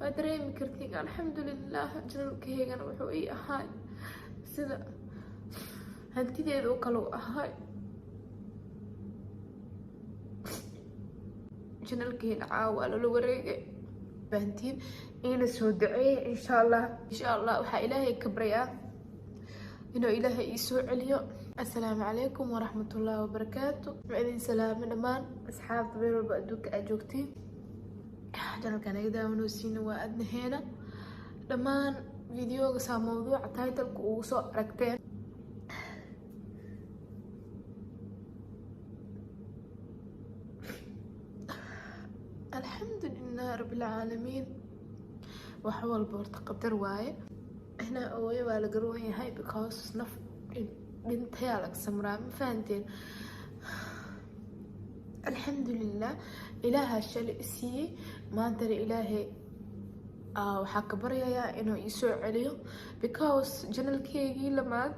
Waa dareemi kartiin. Alxamdulilah, channelkaygana wuxuu ii ahaay sida hantideeda oo kale u ahaay. Channelkeena caawa lala wareegay. Fahantiin, iina soo duceeya, insha Allah. Insha Allah, waxaa Ilaahay ka baryaa inuu Ilaahay ii soo celiyo. Assalaamu calaykum waraxmatullaahi wabarakaatu. Waa idin salaamo dhammaan asxaabta meel walba adduunka aad joogtiin. Channelkan naga daawanaysiina waa Adnaheena. Dhammaan videoga saa mawduuca titleka ugu soo aragteen. Alxamdulilah rabbilcaalamiin. Wax walba horta qadar waaye. Inaa ooyo waa la garoon yahay, because naf dhintayaa laga samraa, ma fahanteen? Alxamdulilah, Ilaaha shalay isiiyey, maantana Ilaahay waxaa ka baryayaa inuu iisoo celiyo, because channelkeygii lamaad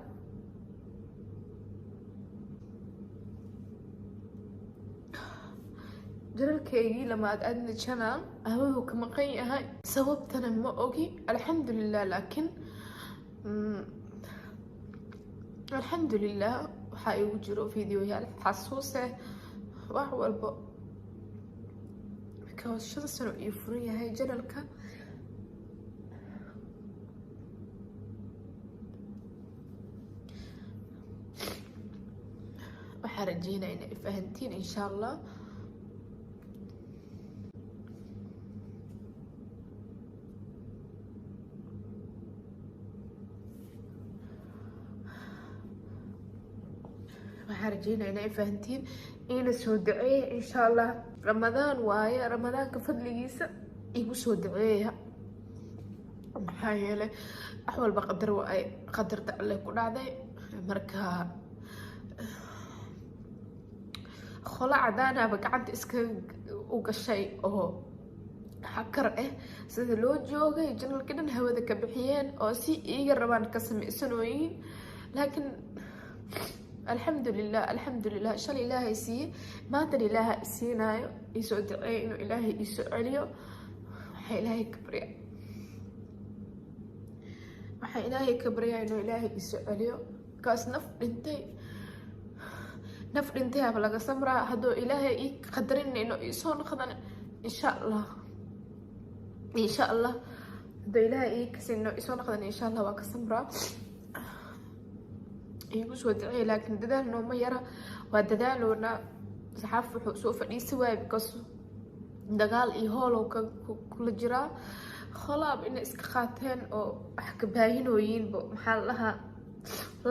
channelkeygii lamaad, Adna Channel, hawadu ka maqan yahay, sababtana ma ogi. Alxamdulilah, laakiin alxamdulilah, waxaa igu jiro videoyaal xasuus ah, wax walbo, because 5 sano ii furan yahay channelka. Waxaa rajeynaya inay fahantiin, insha Allah. Waxaa rajeynaya inay fahantiin, iina soo duceeya, insha Allah. Ramadaan waaye, Ramadaanka fadligiisa igu soo duceeya, maxaa yeelay wax walba qadar waaye, qadarta Alle ku dhacday. Marka qolo cadaanaba gacanta iska u gashay oo xakar ah, sida loo joogay channelka dhan hawada ka bixiyeen oo si iiga rabaan ka sameysanooyihiin. Laakiin alxamdulilah, alxamdulilah, shalay Ilaahay siiyey, maantana Ilaaha isiinaayo. Iisoo duceeya inuu Ilaahay iisoo celiyo. Waxaa Ilaahay ka barya, waxaa Ilaahay ka baryaa inuu Ilaahay iisoo celiyo. Kaas naf dhintay, naf dhintay aba laga samraa. Hadduu Ilaahay ii qadarin inuu iisoo noqdan, insha Allah, insha Allah, hadduu Ilaahay ii kasin inuu iisoo noqdan, insha Allah waa ka samraa. Iigu soo duceey. Laakiin dadaal nooma yara, waa dadaaloona. Saxaaf wuxuu soo fadhiisi waayay because dagaal iyo hoolow ka kula jiraa. Kholaab inay iska qaateen oo wax ka baahinooyiinbo, maxaa la dhahaa,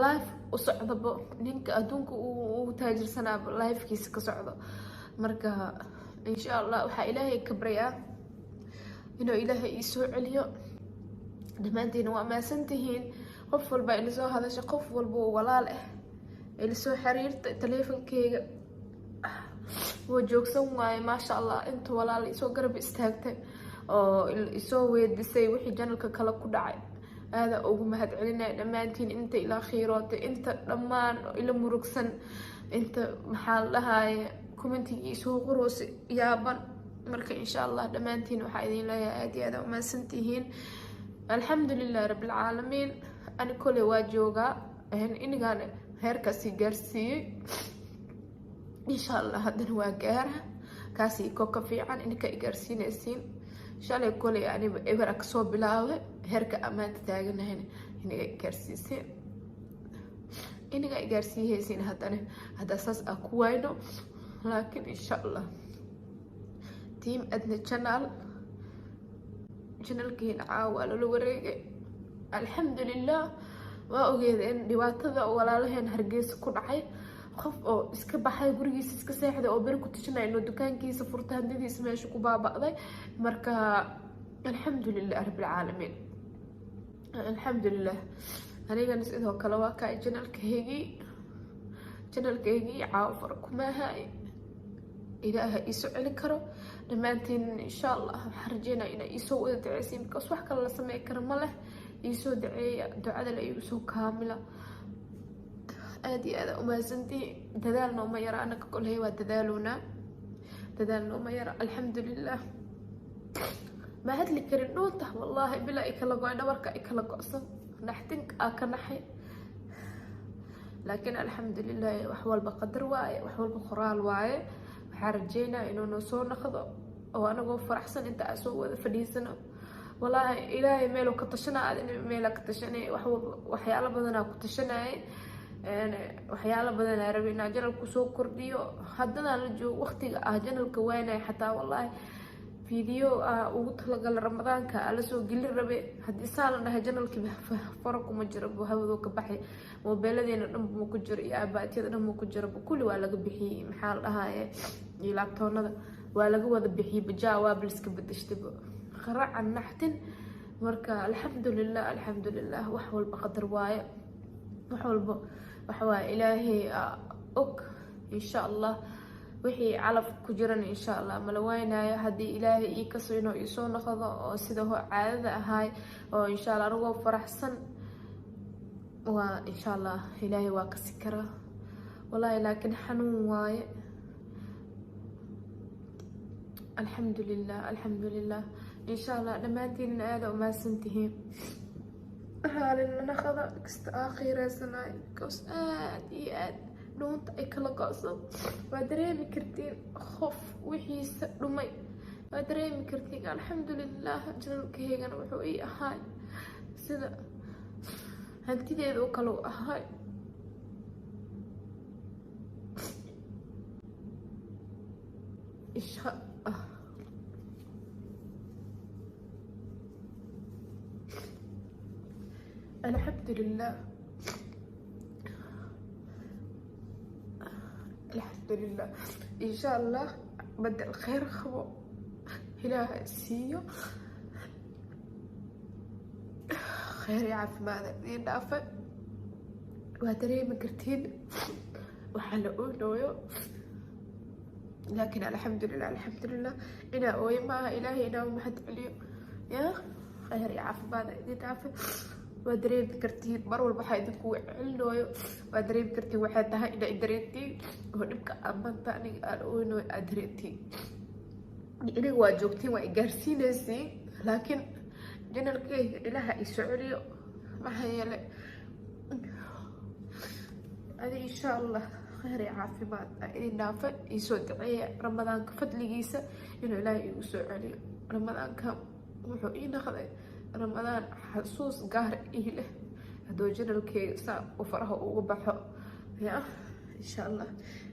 life u socdabo, ninka adduunka uu taajirsanaaba lifekiisa ka socdo. Marka insha Allah, waxaa Ilaahay ka baryaa inuu Ilaahay ii soo celiyo. Dhammaantiina waa mahadsantihiin. Qof walba ila soo hadasha, qof walba oo walaal ah ila soo xiriirta, taleefankeyga wuu joogsan waaye. Maasha Allah, inta walaal isoo garab istaagtay oo isoo weydisay wixii channelka kale ku dhacay, aada ugu mahad celinaya dhammaantiin. Inta ila khiirootay, inta dhammaan ila murugsan, inta, maxaa la dhahaye, commentigii isoo qoroosa yaaban. Marka insha Allah, dhammaantiin waxaa idin leeyahay aad iyo aad umahadsantihiin. Alxamdulilah rabbilcaalamiin. Ani koley waa joogaa, inigaan heerkaasi gaarsiiyey. Insha Allah, haddana waa gaara kaasi ko ka fiican ininka i gaarsiinaysiin. Shalay koley aniba ebera kasoo bilaabay, heerka ammaanta taaganahayn iniga i gaarsiiseen, iniga i gaarsiihaysiin. Haddana haddaa saas aa ku wayno, laakiin insha Allah, team Adna Channel, channelkiina caawa lala wareegay. Alxamdulilah. Waa ogeeda in dhibaatada walaalaheen Hargeysa ku dhacay, qof oo iska baxay, gurigiisa iska seexday oo beri ku tashanaya inuu dukaankiisa furta, hantidiisa meesha ku baaba'day. Marka alxamdulilah rabbilcaalamiin, alxamdulilah. Anigana sidoo kale waa kaa channelkaygii, channelkaygii caawa fara kumaahay. Ilaaha iisoo celin karo. Dhammaantiin insha Allah, waxaan rajeynaya inaa iisoo wada duceysiin, because wax kale la samey kara ma leh. Iisoo duceeya, ducada la iigu soo kaamila. Aada iyo aada umahadsantihi. Dadaal nooma yara, anaka koley waa dadaaloonaa, dadaal nooma yara. Alxamdulilah. Ma hadli karin dhuunta, wallaahi bilaa i kala go-ay, dhabarka i kala go-san, naxtinka aa ka naxay. Laakiin alxamdulilah, wax walba qadar waaye, wax walba qoraal waaye. Waxaa rajeynaya inuu noo soo noqdo oo anagoo faraxsan inta aan soo wada fadhiisano. Wallaahi Ilaahay meeluu ka tashanaa, adina meelaa ka tashanay. Wax walba, waxyaalo badanaa ku tashanayay, waxyaalo badanaa rabay inaa channelku soo kordhiyo. Haddanaa la joogo waqtiga ah channelka waynaya xataa, wallaahi video ah ugu talagala Ramadaanka aa lasoo gelin rabe. Haddii saa la dhahay, channelkii fara kuma jiro, hawadoo ka baxay. Moobeeladeena dhan ma ku jiro iyo iPadyada dhan ma ku jiro, kulli waa laga bixiyey. Maxaa la dhahaye, iyo laptopnada waa laga wada bixiyey, bajaa waa baliska bedeshtayba, qaracan naxtin. Marka alxamdulilah, alxamdulilah, wax walba qadar waaye, wax walba waxawaaye Ilaahay og. Insha Allah wixii calaf ku jiran insha Allah mala waynaayo. Haddii Ilaahay ii kaso inuu iisoo noqdo oo sida ho caadada ahaay oo insha Allah anigoo faraxsan waa insha Allah, Ilaahay waa kasi karaa wallaahi, laakiin xanuun waaye. Alxamdulilah, alxamdulilah. Insha Allah dhammaantiinna aada umahadsantihiin. Raalina naqada kasta aa qiireysanay, because aad iyo aad dhuunta ay kala go-so. Waa dareemi kartiin qof wixiisa dhumay, waa dareemi kartiin. Alxamdulilah, channelkaygana wuxuu ii ahaay sida hantideeda oo kale u ahaay. Insha Allah. Alxamdulilah, alxamdulilah. Insha Allah badel kheyr qabo Ilaaha siiyo, kheyr iyo caafimaad idiin dhaafa. Waa dareemi kartiin waxaa la ooynooyo, laakiin alxamdulilah, alxamdulilah. Inaa ooyo maaha, Ilaahay inaa mahad celiyo. Ya kheyr iyo caafimaad idiin dhaafa. Waa dareemi kartiin mar walba waxaa idinku celinooyo, waa dareemi kartiin. Waxay tahay inaa dareentiin oo dhibka maanta aniga aan ooynooyo aad dareentiin. Iniga waa joogtiin, waa igaarsiinaysiin, laakiin channelkeyga Ilaaha i soo celiyo. Maxaa yeelay adi insha Allah kheyr iyo caafimaad aa idin dhaafa. Iisoo duceeya Ramadaanka fadligiisa inuu Ilaahay igu soo celiyo. Ramadaanka wuxuu ii noqday Ramadaan xasuus gaar ii leh hadduu channelkeyga saa uu faraha uga baxo. Ya insha Allah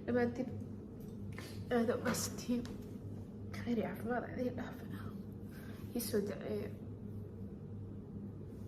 dhammaantiin aada umahadsantihiin. Kheyr iyo caafimaad aa idin dhaafa, iisoo duceeya.